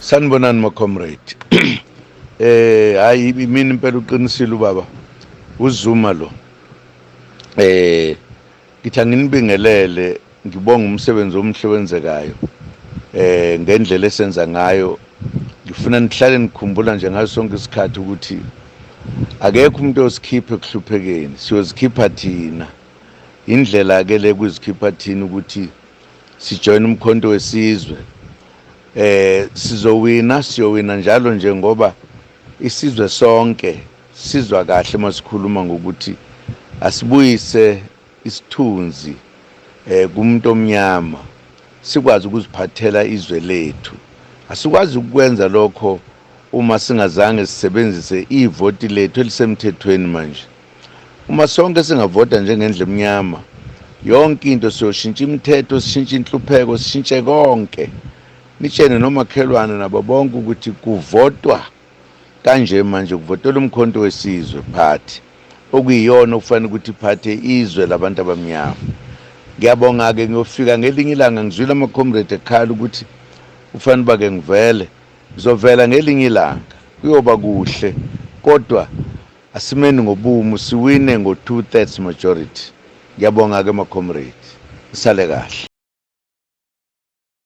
Sanibonani ma comrade. Hayi, imini impela, uqinisile ubaba uZuma lo. Ngithi anginibingelele, ngibonga umsebenzi omuhle wenzekayo ngendlela esenza ngayo. Ngifuna nihlale nikhumbula nje ngaso sonke isikhathi ukuthi akekho umuntu osikhipha ekuhluphekeni, siyozikhipha thina. Indlela ke le kuzikhipha thina ukuthi sijoyine uMkhonto weSizwe. Sizowina, siyowina njalo nje, ngoba isizwe sonke sizwa kahle masikhuluma ngokuthi asibuyise isithunzi kumuntu omnyama, sikwazi ukuziphathela izwe lethu. Asikwazi ukwenza lokho uma singazange sisebenzise ivoti lethu elisemthethweni. Manje uma sonke singavota njengendlu emnyama, yonke into siyoshintsha, imithetho sishintshe, inhlupheko sishintshe, konke. Nitshene nomakhelwane nabo bonke ukuthi kuvotwa kanje manje, kuvotela uMkhonto weSizwe Party, okuyiyona okufanele ukuthi iphathe izwe labantu abamnyama. Ngiyabonga-ke, ngiyofika ngelinye ilanga. Ngizwile ama-comrade ekhala ukuthi ufanele uba-ke ngivele, ngizovela ngelinye ilanga, kuyoba kuhle. Kodwa asimeni ngobumu, siwine ngo-2/3 majority. Ngiyabonga-ke ma-comrade, isale kahle.